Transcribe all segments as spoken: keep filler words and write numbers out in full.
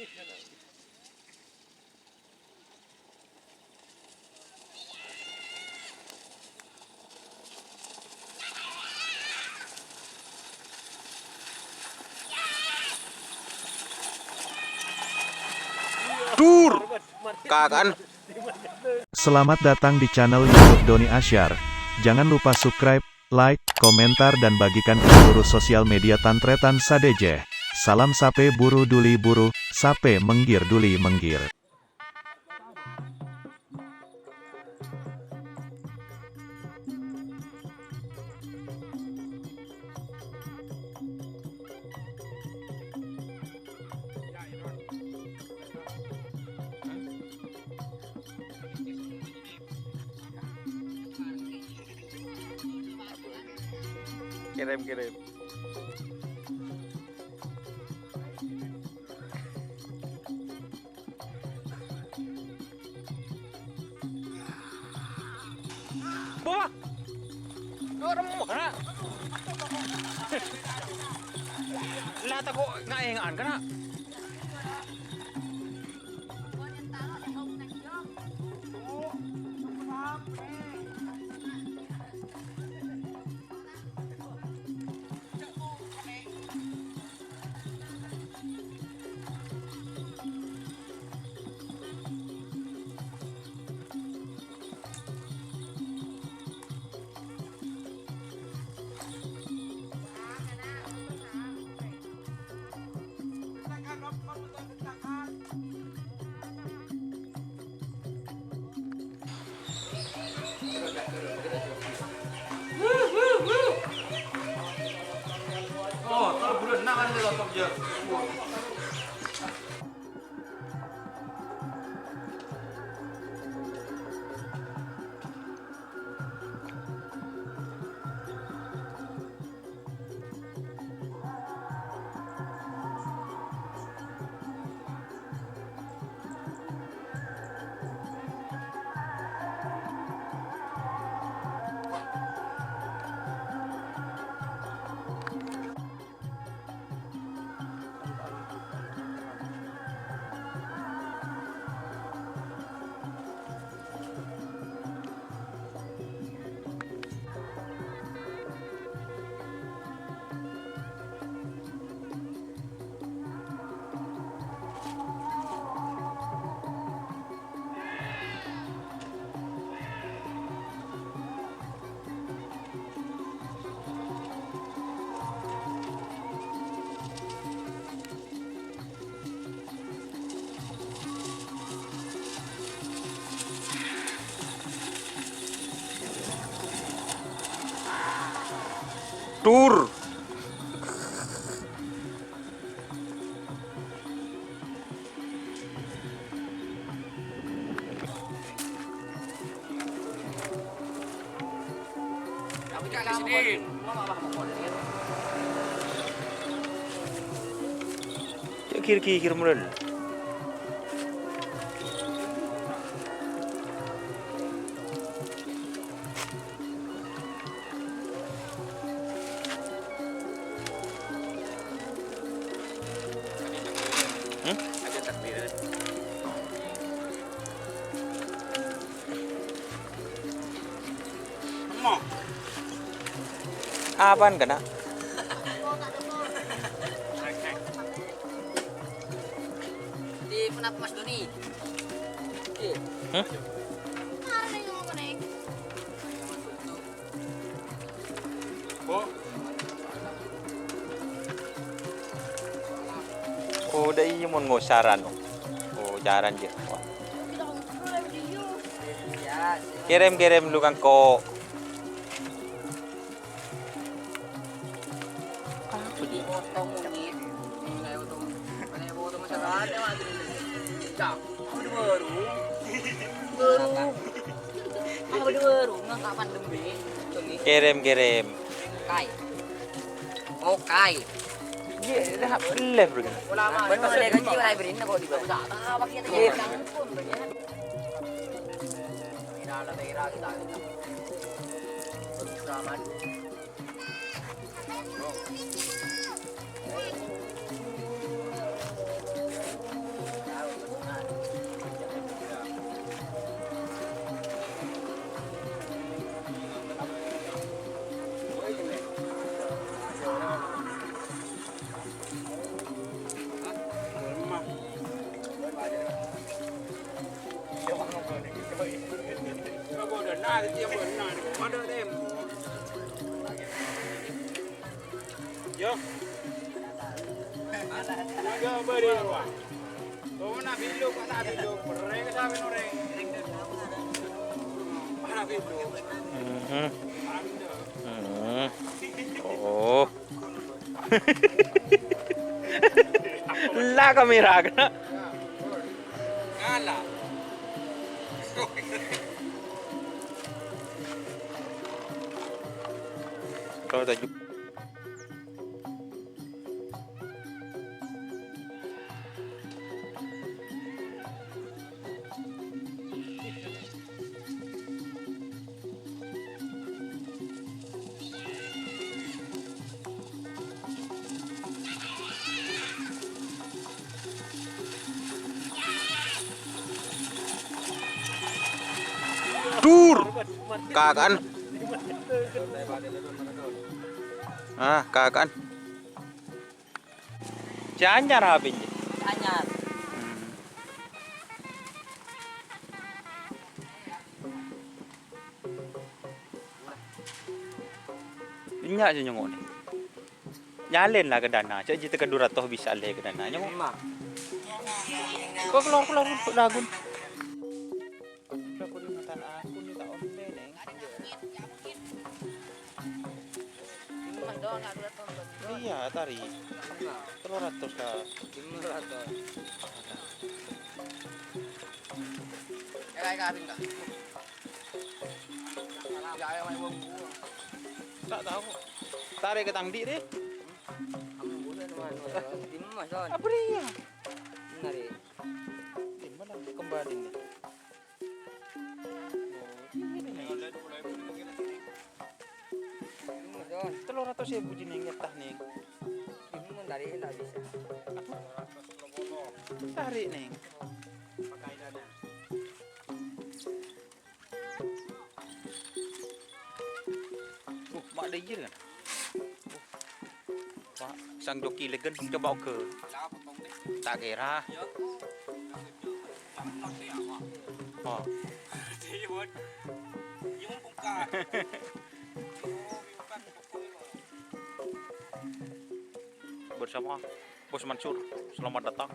Dur! Kakan. Selamat datang di channel YouTube Doni Asyar. Jangan lupa subscribe, like, komentar, dan bagikan ke seluruh sosial media tan-tarètan sadhâjâ. Salam sapè buru duli buru, sapè mèngghir duli mèngghir. Kirim, kirim. Wah. Remuk, kana'. La tako' ngaèngan, kana'. Tur. Cek gir-gigir mulu. Hmm? Apaan kena? Di penapa Mas Doni? Hmm? Oh, dâ' iyâ mon ngosaran. Oh, jaran jâ. Kèrèm, kèrèm lu kangko. Apa dia? Kèrèm, kèrèm. Kai. Oh, kai. Iya, dah, boleh, bro. Ulama. Betul, dia gaji, mulai beri, kok di bawah. Iya. Yo. Yo, beri, Pak. Oh, nak bilu, Pak, nak bilu. Orèng ka sampèyan orèng. Pak, nak bilu. Mhm. Anda. Mhm. Oh. La kamera kena. Ngala. Kalau tak ju- Dur. Kakan. Ah, kakan. Jhâ' anyar H P-na. Anyar. Hmm. Nya' sè nyongngo' nè. Nyalèn la ka dâna, jhâ' jiyâ tekka du ratos bisa lè ka dâna, nyongngo'. Emma. Kok kelor-kelor lagun. Udah peringatan aku nih, tak onte, Neng. Lima doang, nggak dua ton. Iya, tari. Lima. Telung ratos lah. Lima ratos. Ya, kayak kambing, Kak. Ya, ya, main wong gua. Tak tahu. Tarik ke tang di deh. Kamu boleh, teman. Lima, Son. Apa dia? Benar, ya. Lima lah, kembali nih. Telung ratos èbu jhâ' Neng nyètah, Neng. Ini mau tarik nggak bisa. Tarik, Neng. Uh, ma' dâjâr kan? Wah, sang joki lèghân coba oghâl. Ta' kèra. Oh. Bersama Bos Mansur, selamat datang.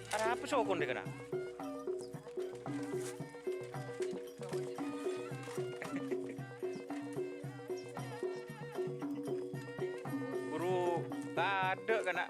Arapa sokon dikana? Buru tadâ' kana.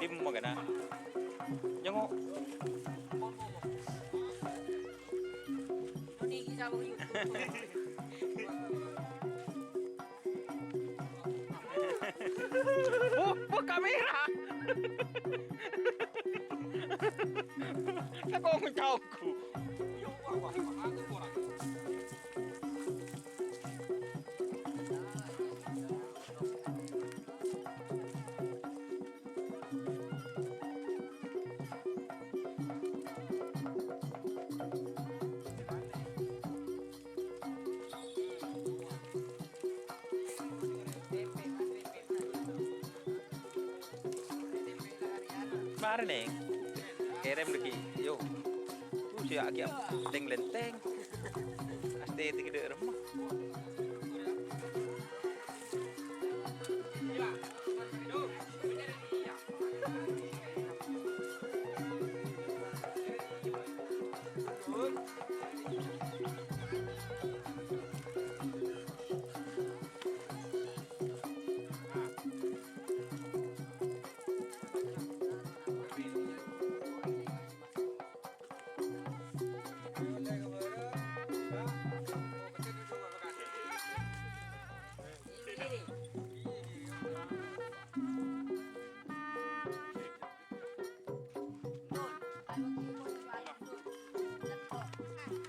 Dimma kana? Nyongngo'. Oh, oh, kamera. Lah kok ngecaokku? Mara, Neng. Kèrèm lagi. Yo. Lu siya' aki teng-lenteng. Tè, tè, ghâdhâ' remma.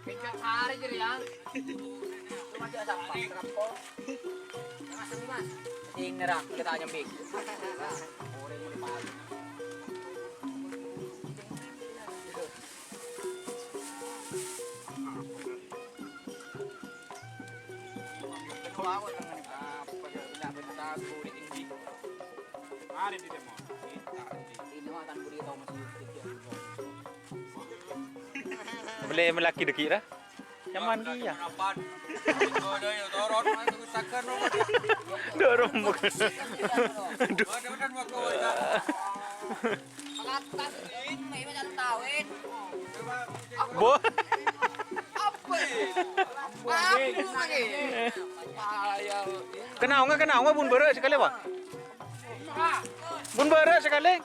Kencang sehari jadi ya. Cuma dia siapa? Kenapa? Mas, Mas. Ini rak kita nyempi. Boleh melaki deki dah. Nyaman dia. Dorong. Aduh. Bo. Kenaongnga, kenaongnga bun bârâ' sakalè, Pak. Bun bârâ' sakalè.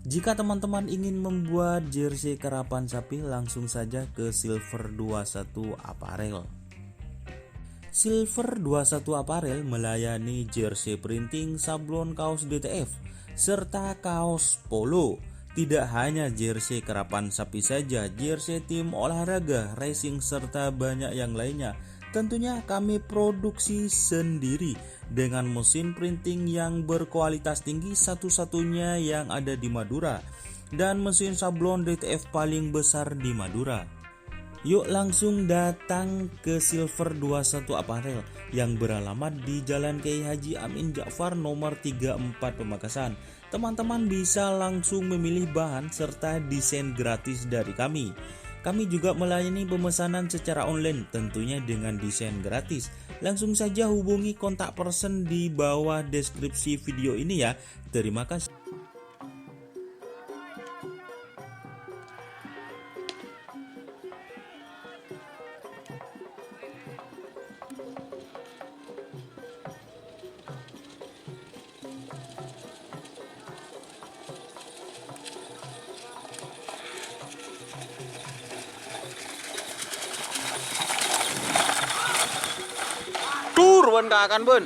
Jika teman-teman ingin membuat jersey karapan sapi, langsung saja ke Silver dua satu Apparel. Silver dua satu Apparel melayani jersey printing, sablon kaos D T F, serta kaos polo. Tidak hanya jersey karapan sapi saja, jersey tim olahraga, racing, serta banyak yang lainnya. Tentunya kami produksi sendiri dengan mesin printing yang berkualitas tinggi, satu-satunya yang ada di Madura, dan mesin sablon D T F paling besar di Madura. Yuk langsung datang ke Silver dua satu Apparel yang beralamat di Jalan Kiai Haji Amin Ja'far nomor tiga empat Pamekasan. Teman-teman bisa langsung memilih bahan serta desain gratis dari kami. Kami juga melayani pemesanan secara online, tentunya dengan desain gratis. Langsung saja hubungi kontak person di bawah deskripsi video ini ya. Terima kasih. Dur, bân kakan, bân.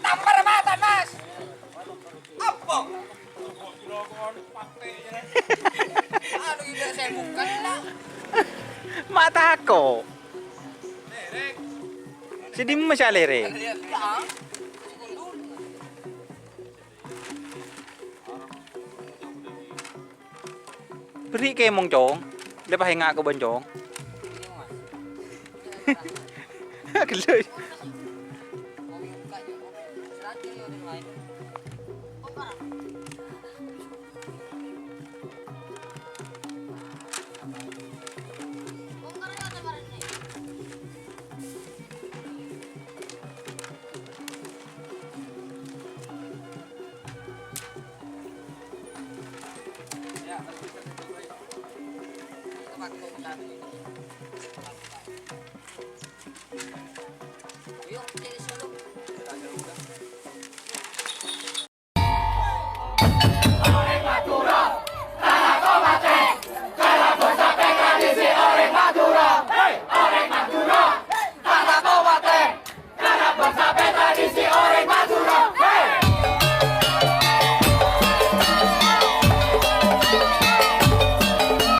Tampar mata, Mas. Apa? Anu, ini saya bukan, Nak. Mataku. Si dimma salere? Iya. Beri kemong, Cong. Lepas enga' ko ban, Cong. Gelo.